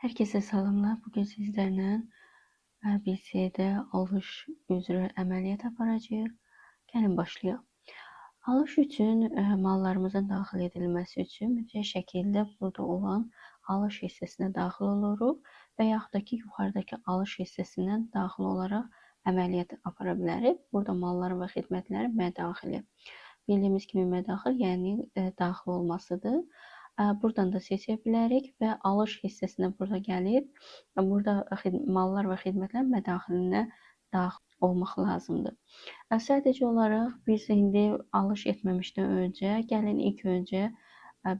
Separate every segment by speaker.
Speaker 1: Herkese salamlar. Bugün sizlerle BC'də alış üzrə əməliyyat aparacağıq. Gəlin başlayaq. Alış üçün mallarımızın daxil edilməsi üçün mütləq şəkildə burada olan alış hissəsinə daxil oluruq və yaxud da ki, yuxarıdakı alış hissəsindən daxil olaraq əməliyyat apara bilərik. Burada malların və xidmətlərin mədaxili. Bildiyimiz kimi mədaxil, yəni daxil olmasıdır. Buradan da seçə bilərik və alış hissəsinə burada gəlib, burada mallar və xidmətlər mədaxilinə daxil olmaq lazımdır. Sadəcə olaraq biz indi alış etməmişdən öncə, gəlin ilk öncə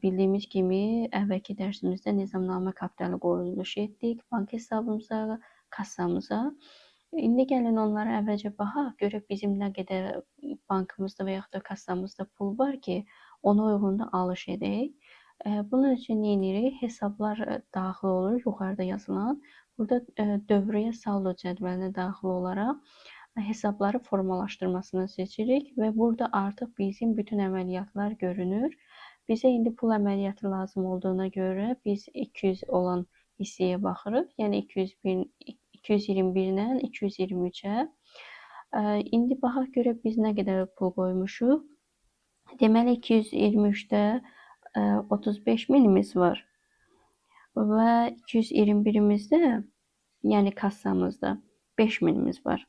Speaker 1: bildiyimiz kimi əvvəlki dərsimizdə nizamnamə kapitalı qoyuluşu etdik, bank hesabımıza, kassamıza. İndi gəlin onlara əvvəlcə baxaq, görək bizim nə qədər bankımızda və yaxud da kassamızda pul var ki, ona uyğun da alış edək. Bunun üçün nə edirik? Hesablar daxil olur, yuxarıda yazılan. Burada dövriyyə saldo cədvəlinə daxil olaraq hesabları formalaşdırmasını seçirik və burada artıq bizim bütün əməliyyatlar görünür. Bizə indi pul əməliyyatı lazım olduğuna görə biz 200 olan hissəyə baxırıq. Yəni 221 ilə 223-ə. İndi baxaq görək biz nə qədər pul qoymuşuq. Deməli 223-də 35 minimiz var və 221-imizdə, yəni kassamızda 5 minimiz var.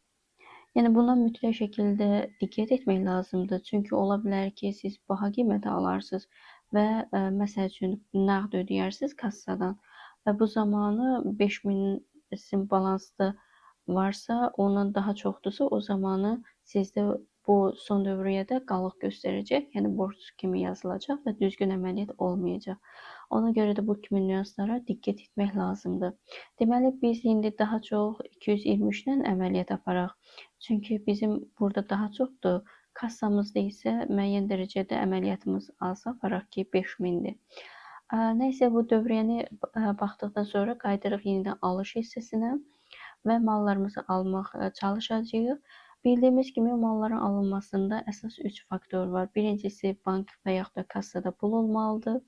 Speaker 1: Yəni buna mütləq şəkildə diqqət etmək lazımdır. Çünki ola bilər ki, siz baha qiymətə alarsınız və məsəl üçün nağd ödəyərsiniz kassadan və bu zamanı 5000 sizin balansda varsa, ondan daha çoxdursa, o zamanı sizdə bu son dövriyyədə qalıq göstərəcək, yəni borc kimi yazılacaq və düzgün əməliyyat olmayacaq. Ona görə də bu kimi nüanslara diqqət etmək lazımdır. Deməli, biz indi daha çox 223 ilə əməliyyat aparaq. Çünki bizim burada daha çoxdur. Kassamızda isə müəyyən dərəcədə əməliyyatımız az aparaq ki, 5000-dir. Nəysə, bu dövriyyəni baxdıqdan sonra qayıdırıq yenidən alış hissəsinə və mallarımızı almaq çalışacağıq. Bildiyimiz kimi malların alınmasında əsas 3 faktor var. Birincisi bank və yaxud da kassada pul olmalıdır.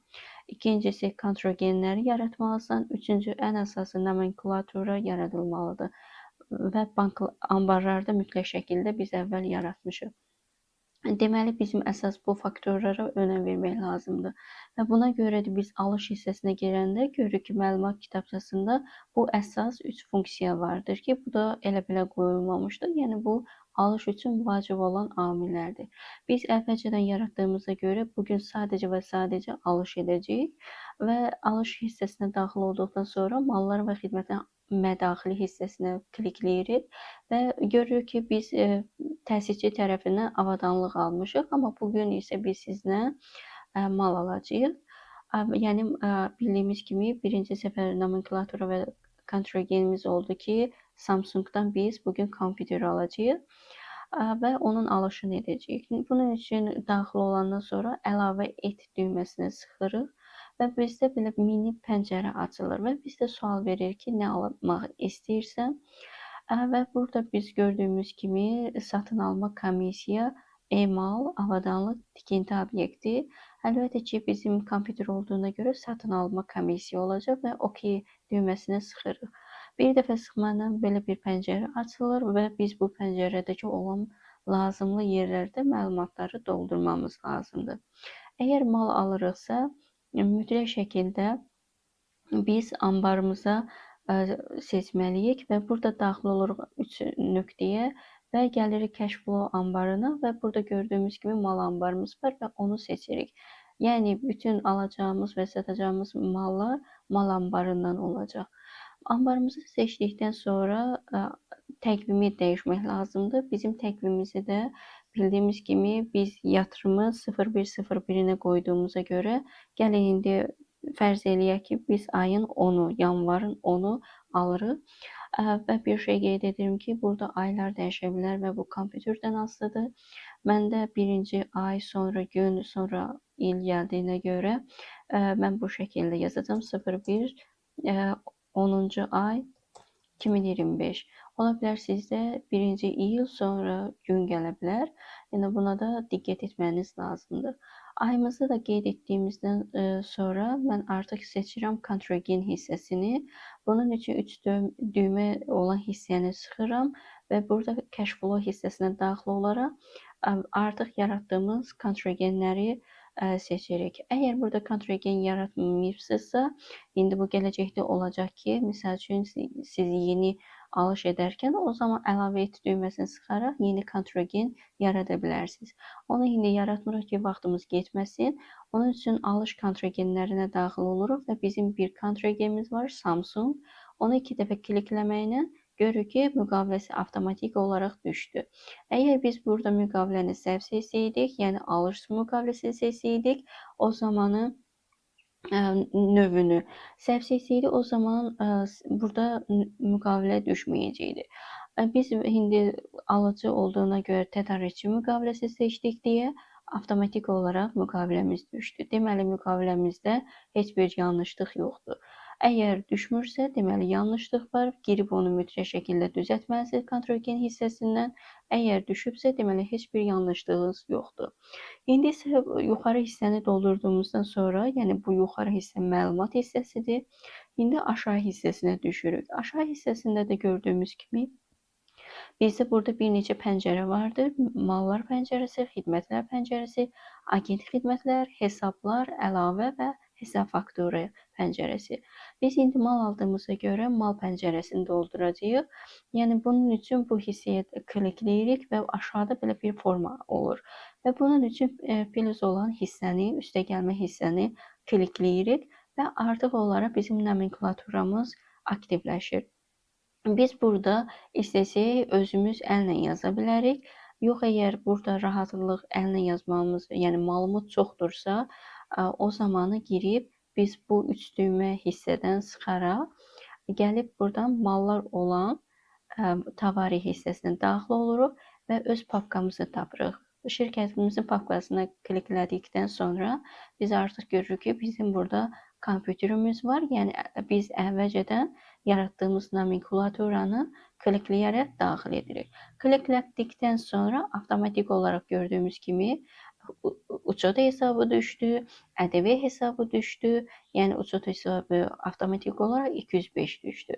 Speaker 1: İkincisi kontrogenləri yaratmalısan. Üçüncü ən əsası nomenklatura yaradılmalıdır. Və bank ambarlarda mütləq şəkildə biz əvvəl yaratmışıq. Deməli, bizim əsas bu faktorlara önəm vermək lazımdır. Və buna görə də biz alış hissəsinə girəndə görürük ki, məlumat kitabçasında bu əsas 3 funksiya vardır ki, bu da elə belə qoyulmamışdır. Yəni bu alış üçün vacib olan amillərdir. Biz əvvəlcədən yaratdığımıza görə bugün sadəcə və sadəcə alış edəcəyik və alış hissəsinə daxil olduqdan sonra mallar və xidmətlərin mədaxili hissəsinə klikləyirik və görürük ki, biz təsisçi tərəfindən avadanlıq almışıq, amma bugün isə biz sizlə mal alacağıq. Yəni bildiyimiz kimi birinci səfər nomenklatura və kontrogenimiz oldu ki, Samsung-dan biz bugün kompüter alacağıq və onun alışını edəcəyik. Bunun üçün daxil olandan sonra əlavə et düyməsinə sıxırıq və bizdə belə mini pəncərə açılır və bizdə sual verir ki, nə almaq istəyirsən? Və burada biz gördüyümüz kimi satın alma komissiya, emal, avadanlıq, tikinti obyekti. Əlbəttə ki, bizim kompüter olduğuna görə satın alma komissiya olacaq və OK düyməsinə sıxırıq. Bir dəfə sıxmayla belə bir pəncərə açılır və biz bu pəncərədəki olan lazımlı yerlərdə məlumatları doldurmamız lazımdır. Əgər mal alırıqsa, mütləq şəkildə biz ambarımıza seçməliyik və burada daxil oluruq 3 nöqtəyə və gəlirik cash flow ambarına və burada gördüyümüz kimi mal ambarımız var və onu seçirik. Yəni bütün alacağımız və satacağımız mallar mal ambarından olacaq. Ambarımızı seçdikdən sonra təqvimi dəyişmək lazımdır. Bizim təqvimimizi də bildiyimiz kimi biz yatırımı 0101-ə qoyduğumuza görə gəlin indi fərz eləyək ki, biz ayın 10-u, yanvarın 10-u alırıq. Və bir şey qeyd edirəm ki, burada aylar dəyişə bilər və bu kompüterdən asılıdır. Məndə birinci ay, sonra gün, sonra il gəldiyinə görə mən bu şəkildə yazacağam. 01, 10-cu ay 2025. Ola bilər sizdə birinci il, sonra gün gələ bilər. Yəni buna da diqqət etməniz lazımdır. Ayımızı da qeyd etdiyimizdən sonra mən artıq seçirəm kontragen hissəsini. Bunun üçün 3 düymə olan hissəni sıxıram və burada cash flow hissəsinə daxil olaraq artıq yaratdığımız kontragenləri seçirik. Əgər burada kontragen yaratmayıbsınızsa, indi bu gələcəkdə olacaq ki, misal üçün siz yeni alış edərkən o zaman əlavə et düyməsini sıxaraq yeni kontragen yarada bilərsiniz. Onu indi yaratmırıq ki, vaxtımız getməsin. Onun üçün alış kontragenlərinə daxil oluruq və bizim bir kontragenimiz var, Samsung. Onu 2 dəfə klikləməklə görürük ki, müqaviləsi avtomatik olaraq düşdü. Əgər biz burada müqaviləni səhv seçsəydik, yəni alış müqaviləsi seçsəydik, o zamanı növünü səhv seçsəydik, o zaman burada müqavilə düşməyəcəkdi. Biz indi alıcı olduğuna görə tədarükçü müqaviləsi seçdik deyə avtomatik olaraq müqaviləmiz düşdü. Deməli, müqaviləmizdə heç bir yanlışlıq yoxdur. Əgər düşmürsə, deməli yanlışlıq var. Girib onu mütləq şəkildə düzəltməlisiniz kontragen hissəsindən. Əgər düşübsə, deməli heç bir yanlışlığınız yoxdur. İndi isə yuxarı hissəni doldurduğumuzdan sonra, yəni bu yuxarı hissə məlumat hissəsidir. İndi aşağı hissəsinə düşürük. Aşağı hissəsində də gördüyümüz kimi bizdə burada bir neçə pəncərə vardır. Mallar pəncərəsi, xidmətlər pəncərəsi, agent xidmətlər, hesablar, əlavə və hesab fakturu pəncərəsi. Biz indi mal aldığımıza görə mal pəncərəsini dolduracağıq. Yəni bunun üçün bu hissəyə klikləyirik və aşağıda belə bir forma olur. Və bunun üçün plus olan hissəni, üstəgəlmə hissəni klikləyirik və artıq olaraq bizim nomenklaturamız aktivləşir. Biz burada istəsək özümüz əllə yaza bilərik. Yox, əgər burada rahatlıq əllə yazmamız, yəni məlumat çoxdursa, o zamanı girib biz bu 3 düymə hissədən sıxaraq gəlib buradan mallar olan tavari hissəsinə daxil oluruq və öz papkamızı tapırıq. Şirkətimizin papkasına kliklədikdən sonra biz artıq görürük ki, bizim burada kompüterimiz var. Yəni biz əvvəlcədən yaratdığımız nomenklaturanı klikləyərək daxil edirik. Kliklədikdən sonra avtomatik olaraq gördüyümüz kimi uçot hesabı düşdü, ƏDV hesabı düşdü. Yəni uçot hesabı avtomatik olaraq 205 düşdü.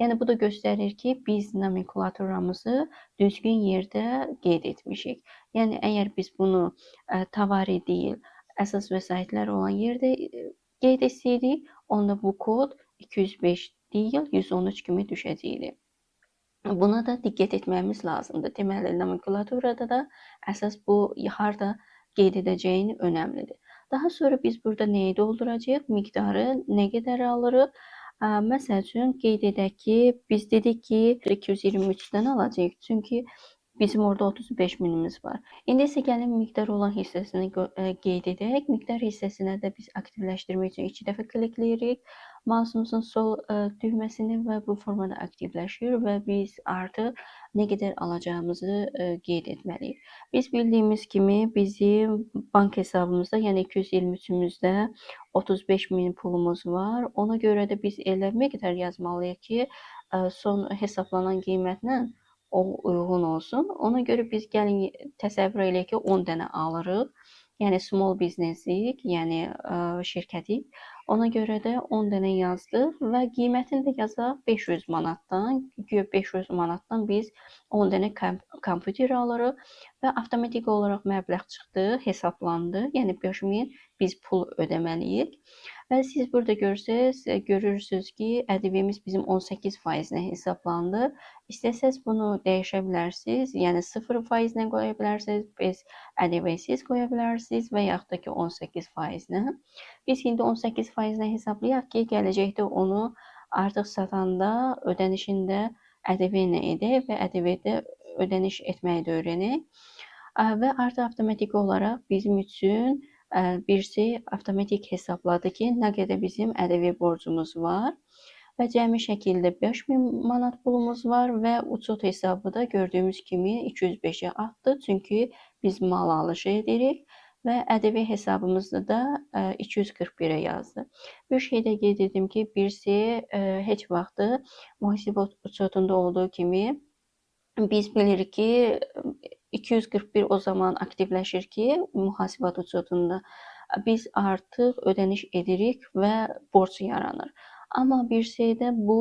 Speaker 1: Yəni bu da göstərir ki, biz nomenklaturamızı düzgün yerdə qeyd etmişik. Yəni əgər biz bunu tavari deyil, əsas vəsaitlər olan yerdə qeyd etsəydik, onda bu kod 205 deyil, 113 kimi düşəcəkdi. Buna da diqqət etməyimiz lazımdır. Deməli, nomenklaturada da əsas bu harda qeyd edəcəyin önəmlidir. Daha sonra biz burada nəyi dolduracağıq? Miqdarı nə qədər alırıq? Məsəl üçün, qeyd edək ki, biz dedik ki, 223-dən alacağıq. Çünki bizim orada 35 minimiz var. İndi isə gəlin miqdar olan hissəsini qeyd edək. Miqdar hissəsinə də biz aktivləşdirmək üçün 2 dəfə klikləyirik. Mouse'umuzun sol düyməsini və bu formada aktivləşir və biz artıq nə qədər alacağımızı qeyd etməliyik. Biz bildiyimiz kimi bizim bank hesabımızda, yəni 223-ümüzdə 35 min pulumuz var. Ona görə də biz elə miqdar yazmalıyıq ki, son hesaplanan qiymətlə o uyğun olsun. Ona görə biz gəlin təsəvvür eləyək ki, 10 dənə alırıq. Yəni small business-ik, yəni şirkətik. Ona görə də 10 dənə yazdıq və qiymətini də yazaq 500 manatdan. Güya 500 manatdan biz 10 dənə kompüter alırıq və avtomatik olaraq məbləğ çıxdı, hesablandı. Yəni 5000 biz pul ödəməliyik. Və siz burada görsəz, görürsünüz ki, ƏDV-miz bizim 18%-nə hesablandı. İstəsəz bunu dəyişə bilərsiniz. Yəni 0%-nə qoya bilərsiniz, biz ƏDV-siz qoya bilərsiniz və yaxud da ki 18%-nə. Biz indi 18%-nə hesablayaq ki, gələcəkdə onu artıq satanda ödənişində ƏDV ilə edək və ƏDV-də ödəniş etməyi də öyrənək. Və artıq avtomatik olaraq bizim üçün birisi avtomatik hesabladı ki, nə qədər bizim ƏDV borcumuz var və cəmi şəkildə 5000 manat pulumuz var və uçot hesabı da gördüyümüz kimi 205-ə artdı. Çünki biz mal alışı edirik və ƏDV hesabımızda da 241-ə yazdı. Bir şey də qeyd edim ki, birisi heç vaxtı mühasibə uçotunda olduğu kimi biz bilirik ki, 241 o zaman aktivləşir ki, mühasibat uçotunda biz artıq ödəniş edirik və borc yaranır. Amma bir şeydə bu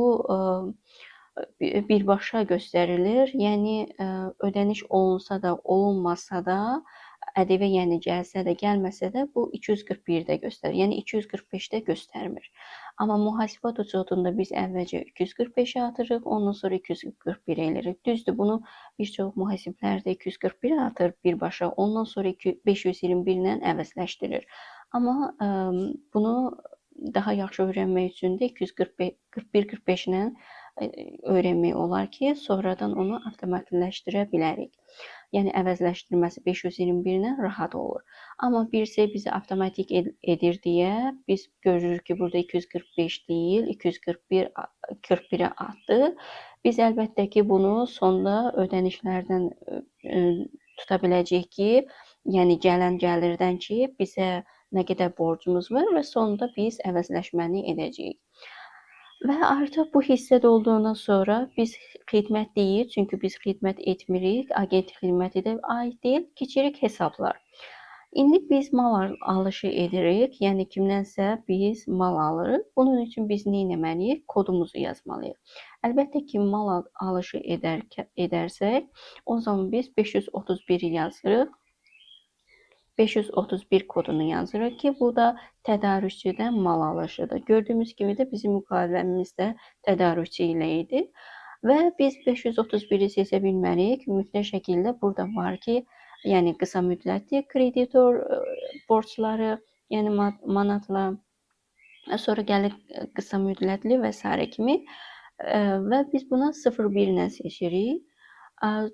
Speaker 1: birbaşa göstərilir. Yəni ödəniş olunsa da, olunmasa da, ƏDV yəni gəlsə də, gəlməsə də bu 241-də göstərir. Yəni 245-də göstərmir. Amma mühasibat uçotunda biz əvvəlcə 245-ə atırıq, ondan sonra 241 eləyirik. Düzdür, bunu bir çox mühasiblər də 241 atır birbaşa, ondan sonra 521 ilə əvəzləşdirir. Amma bunu daha yaxşı öyrənmək üçün də 241-45 ilə öyrənmək olar ki, sonradan onu avtomatlaşdıra bilərik. Yəni əvəzləşdirməsi 521 ilə rahat olur. Amma bir şey bizi avtomatik edir deyə biz görürük ki, burada 245 deyil, 241 41-ə atdı. Biz əlbəttə ki, bunu sonda ödənişlərdən tuta biləcəyik ki, yəni gələn gəlirdən ki, bizə nə qədər borcumuz var və sonda biz əvəzləşməni edəcəyik. Və artıq bu hissə dolduğundan sonra biz xidmət deyil, çünki biz xidmət etmirik, agent xidməti də aid deyil, keçirik hesablar. İndi biz mal alışı edirik, yəni kimdənsə biz mal alırıq. Bunun üçün biz nə etməliyik? Kodumuzu yazmalıyıq. Əlbəttə ki, mal alışı edərsək, o zaman biz 531-i yazırıq. 531 kodunu yazırıq ki, bu da tədarükçüdən mal alışıdır. Gördüyümüz kimi də bizim müqaviləmiz də tədarükçü ilə idi. Və biz 531-i seçə bilmərik. Mütləq şəkildə burada var ki, yəni qısa müddətli kreditor borcları, yəni manatla, sonra gəlir qısa müddətli və sairə kimi və biz buna 0,1 ilə seçirik.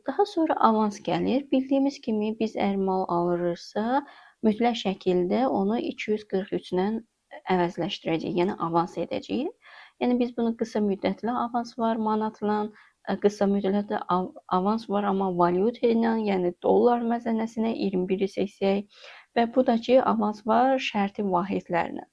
Speaker 1: Daha sonra avans gəlir. Bildiyimiz kimi biz əgər mal alırıqsa, mütləq şəkildə onu 243 ilə əvəzləşdirəcəyik, yəni avans edəcəyik. Yəni biz bunu qısa müddətli avans var manatla, qısa müddətli avans var, amma valyuta ilə, yəni dollar məzənəsinə 21-i seçsək və bu da ki, avans var şərti vahidlərlə.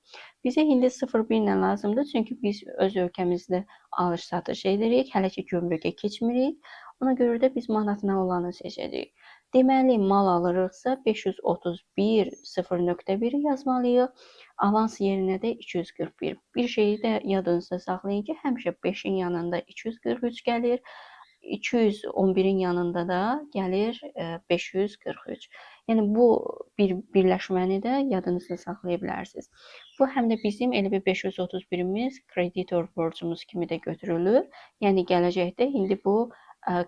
Speaker 1: Bizə indi 0,1 ilə lazımdır, çünki biz öz ölkəmizdə alış-satış edirik, hələ ki gömrükə keçmirik. Ona görə də biz manatına olanı seçəcəyik. Deməli, mal alırıqsa 531 0.1 yazmalıyıq. Avans yerinə də 241. Bir şeyi də yadınızda saxlayın ki, həmişə 5-in yanında 243 gəlir. 211-in yanında da gəlir 543. Yəni bu bir birləşməni də yadınızda saxlaya bilərsiniz. Bu həm də bizim elə bir 531-imiz kreditor borcumuz kimi də götürülür. Yəni gələcəkdə indi bu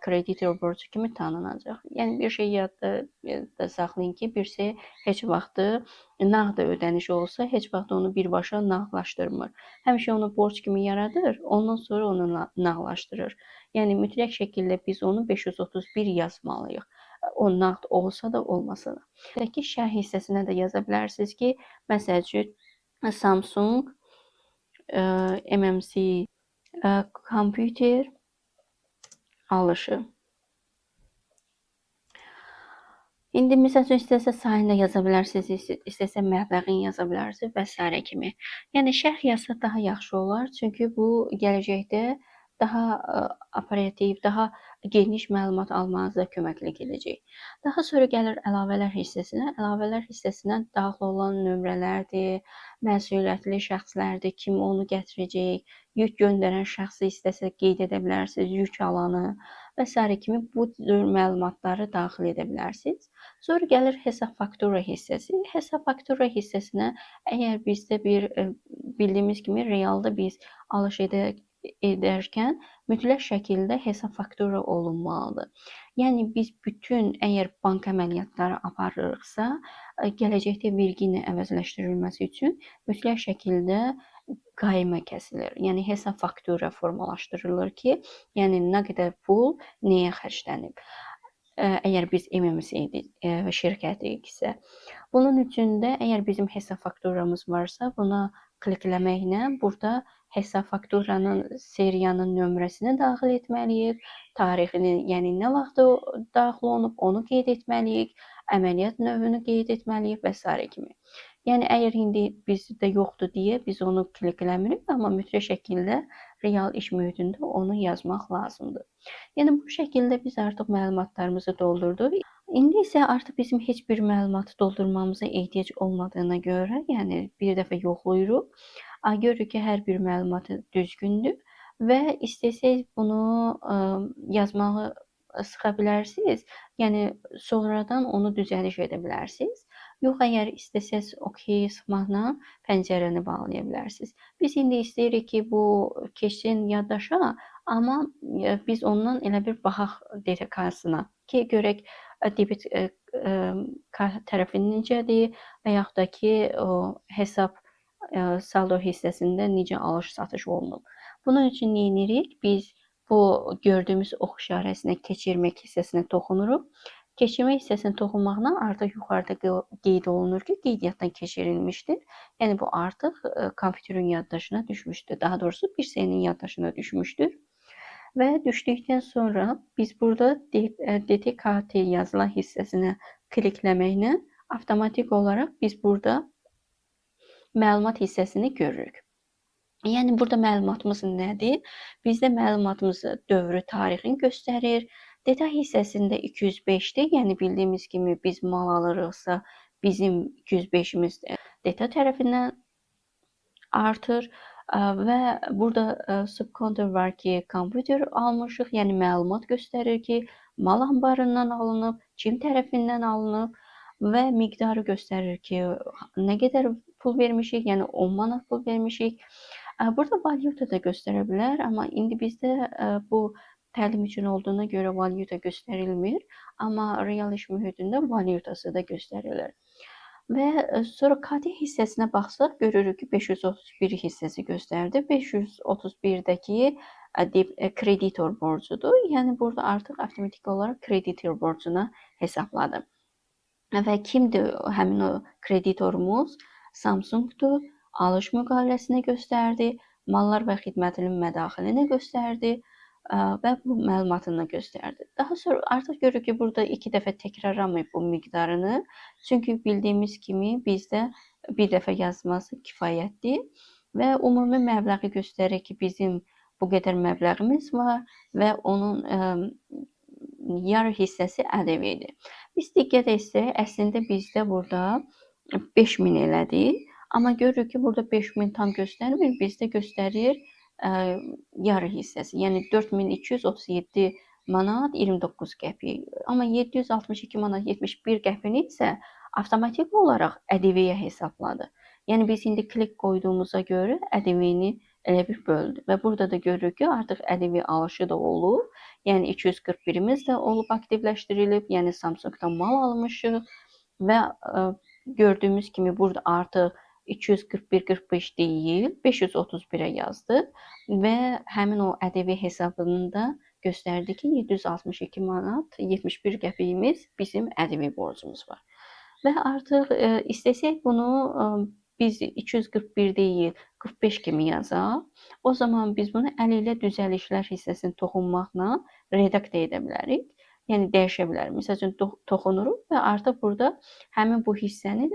Speaker 1: kreditor borcu kimi tanınacaq. Yəni bir şey yadda saxlayın ki, bir şey heç vaxtı nağd ödəniş olsa, heç vaxt onu birbaşa nağdlaşdırmır. Həmişə onu borc kimi yaradır, ondan sonra onu nağdlaşdırır. Yəni mütləq şəkildə biz onu 531 yazmalıyıq. O nağd olsa da, olmasa da. Ki, şərh hissəsinə də yaza bilərsiniz ki, məsəl üçün Samsung MMC kompüter alışı. İndi məsəl üçün istəsə sayını da yaza bilərsiniz, istəsə məbləğini yaza bilərsiniz və sairə kimi. Yəni şərh yazsa daha yaxşı olar, çünki bu gələcəkdə daha operativ, daha geniş məlumat almanıza köməklik edəcək. Daha sonra gəlir əlavələr hissəsinə. Əlavələr hissəsinə daxil olan nömrələrdir, məsuliyyətli şəxslərdir, kim onu gətirəcək, yük göndərən şəxsi istəsə qeyd edə bilərsiniz, yük alanı və sairə kimi bu cür məlumatları daxil edə bilərsiniz. Sonra gəlir hesab faktura hissəsi. Hesab faktura hissəsinə əgər bizdə bir bildiyimiz kimi realda biz alış edərkən mütləq şəkildə hesab faktura olunmalıdır. Yəni biz bütün əgər bank əməliyyatları aparırıqsa, gələcəkdə vergi ilə əvəzləşdirilməsi üçün mütləq şəkildə qaymə kəsilir. Yəni hesab faktura formalaşdırılır ki, yəni nə qədər pul nəyə xərclənib. Əgər biz MMC şirkətiyiksə. Bunun üçün də əgər bizim hesab fakturamız varsa, buna klikləməklə burada hesab fakturanın seriyanın nömrəsini daxil etməliyik, tarixini, yəni nə vaxt daxil olunub, onu qeyd etməliyik, əməliyyat növünü qeyd etməliyik və sairə kimi. Yəni əgər indi bizdə yoxdur deyə biz onu klikləmirik, amma mütləq şəkildə real iş mühitində onu yazmaq lazımdır. Yəni bu şəkildə biz artıq məlumatlarımızı doldurduq. İndi isə artıq bizim heç bir məlumatı doldurmamıza ehtiyac olmadığına görə, yəni bir dəfə yoxlayırıq. Görürük ki, hər bir məlumatı düzgündür və istəsəz bunu yazmağı sıxa bilərsiniz. Yəni sonradan onu düzəliş edə bilərsiniz. Yox, əgər istəsəz OK sıxmaqla pəncərəni bağlaya bilərsiniz. Biz indi istəyirik ki, bu keçsin yaddaşa, amma biz ondan elə bir baxaq DTK-sına ki, görək debit tərəfi necədir və yaxud da ki, o hesab saldo hissəsində necə alış-satış olunub. Bunun üçün nə edirik? Biz bu gördüyümüz ox işarəsinə keçirmək hissəsinə toxunuruq. Keçirmə hissəsinə toxunmaqla artıq yuxarıda qeyd olunur ki, qeydiyyatdan keçirilmişdir. Yəni bu artıq kompüterin yaddaşına düşmüşdür. Daha doğrusu bir siyinin yaddaşına düşmüşdür. Və düşdükdən sonra biz burada DTKT yazılan hissəsinə klikləməklə avtomatik olaraq biz burada məlumat hissəsini görürük. Yəni burada məlumatımız nədir? Bizdə məlumatımız dövrü, tarixini göstərir. Detay hissəsində 205-dir. Yəni bildiyimiz kimi biz mal alırıqsa, bizim 205-imiz detay tərəfindən artır. Və burada subkontur var ki, kompüter almışıq, yəni məlumat göstərir ki, mal anbarından alınıb, kim tərəfindən alınıb və miqdarı göstərir ki, nə qədər pul vermişik, yəni 10 manat pul vermişik. Burada valyuta da göstərə bilər, amma indi bizdə bu təlim üçün olduğuna görə valyuta göstərilmir, amma real iş mühitində valyutası da göstərilir. Və sonra KT hissəsinə baxsaq, görürük ki, 531 hissəsi göstərdi. 531-dəki kreditor borcudur. Yəni burada artıq avtomatik olaraq kreditor borcuna hesabladı. Və kimdir həmin o kreditorumuz? Samsungdur. Alış müqaviləsini göstərdi, mallar və xidmətinin mədaxilini göstərdi və bu məlumatını göstərdi. Daha sonra artıq görürük ki, burada iki dəfə təkrarlamayıb bu miqdarını. Çünki bildiyimiz kimi bizdə bir dəfə yazması kifayətdir və ümumi məbləği göstərir ki, bizim bu qədər məbləğimiz var və onun yarı hissəsi ƏDV-dir. Biz diqqət etsək, əslində bizdə burada 5000 elədi. Amma görürük ki, burada 5000 tam göstərmir, bizdə göstərir yarı hissəsi. Yəni 4237 manat 29 qəpik. Amma 762 manat 71 qəpiyini isə avtomatik olaraq ƏDV-yə hesabladı. Yəni biz indi klik qoyduğumuza görə ƏDV-ni elə bir böldü. Və burada da görürük ki, artıq ƏDV alışı da olub. Yəni 241-imiz də olub aktivləşdirilib. Yəni Samsung-dan mal almışıq və gördüyümüz kimi burada artıq 241,45 deyil, 531-ə yazdı və həmin o ƏDV hesabını da göstərdi ki, 762 manat 71 qəpiyimiz bizim ƏDV borcumuz var. Və artıq istəsək bunu biz 241 deyil, 45 kimi yazaq. O zaman biz bunu əl ilə düzəlişlər hissəsini toxunmaqla redaktə edə bilərik. Yəni dəyişə bilərik. Məsəl üçün toxunuruq və artıq burada həmin bu hissəni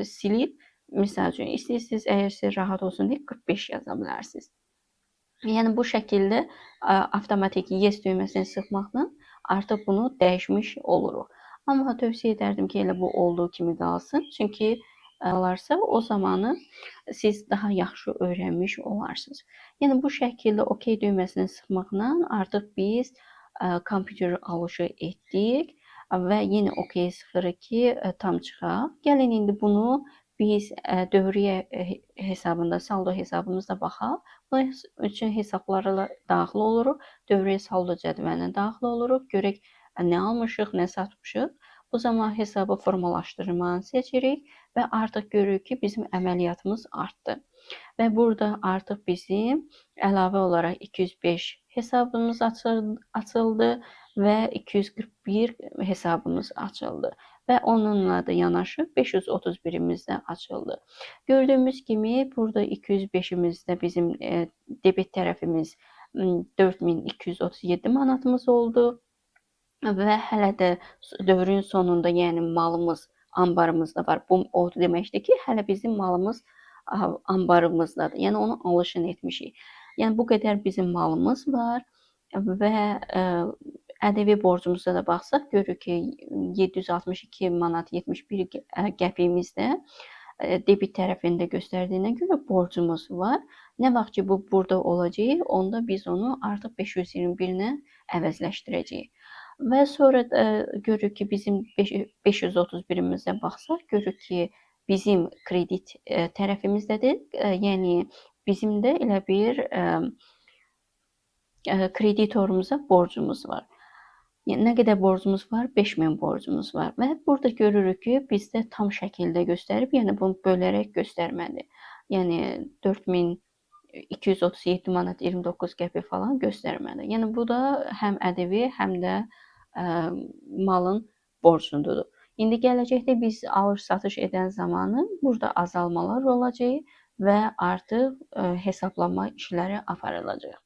Speaker 1: silib, misal üçün, istəyirsiniz, əgər sizə rahat olsun deyə 45 yaza bilərsiniz. Yəni bu şəkildə avtomatik yes düyməsini sıxmaqla artıq bunu dəyişmiş oluruq. Amma tövsiyə edərdim ki, elə bu olduğu kimi qalsın. Çünki alarsa o zamanı siz daha yaxşı öyrənmiş olarsınız. Yəni bu şəkildə OK düyməsini sıxmaqla artıq biz kompüter alışı etdik və yenə OK sıxırıq ki, tam çıxaq. Gəlin indi bunu biz dövriyyə hesabında, saldo hesabımızda baxaq. Bunun üçün hesablara daxil oluruq. Dövriyyə saldo cədvəlinə daxil oluruq. Görək nə almışıq, nə satmışıq. Bu zaman hesabı formalaşdırmanı seçirik və artıq görürük ki, bizim əməliyyatımız artdı. Və burada artıq bizim əlavə olaraq 205 hesabımız açıldı və 241 hesabımız açıldı. Və onunla da yanaşı 531-imiz də açıldı. Gördüyümüz kimi burada 205-imizdə bizim debit tərəfimiz 4237 manatımız oldu. Və hələ də dövrün sonunda, yəni malımız anbarımızda var. Bu o deməkdir ki, hələ bizim malımız anbarımızdadır. Yəni onun alışını etmişik. Yəni bu qədər bizim malımız var və ƏDV borcumuza da baxsaq, görürük ki, 762 manat 71 qəpiyimizdə debit tərəfində göstərdiyinə görə borcumuz var. Nə vaxt ki, bu burada olacaq, onda biz onu artıq 521 ilə əvəzləşdirəcəyik. Və sonra görürük ki, bizim 531-imizə baxsaq, görürük ki, bizim kredit tərəfimizdədir. Yəni bizim də elə bir kreditorumuza borcumuz var. Yəni, nə qədər borcumuz var? 5000 borcumuz var. Və burada görürük ki, bizdə tam şəkildə göstərib, yəni bunu bölərək göstərmədi. Yəni 4237 manat 29 qəpik falan göstərmədi. Yəni bu da həm ƏDV, həm də malın borcundudur. İndi gələcəkdə biz alış-satış edən zamanı burada azalmalar olacaq və artıq hesablama işləri aparılacaq.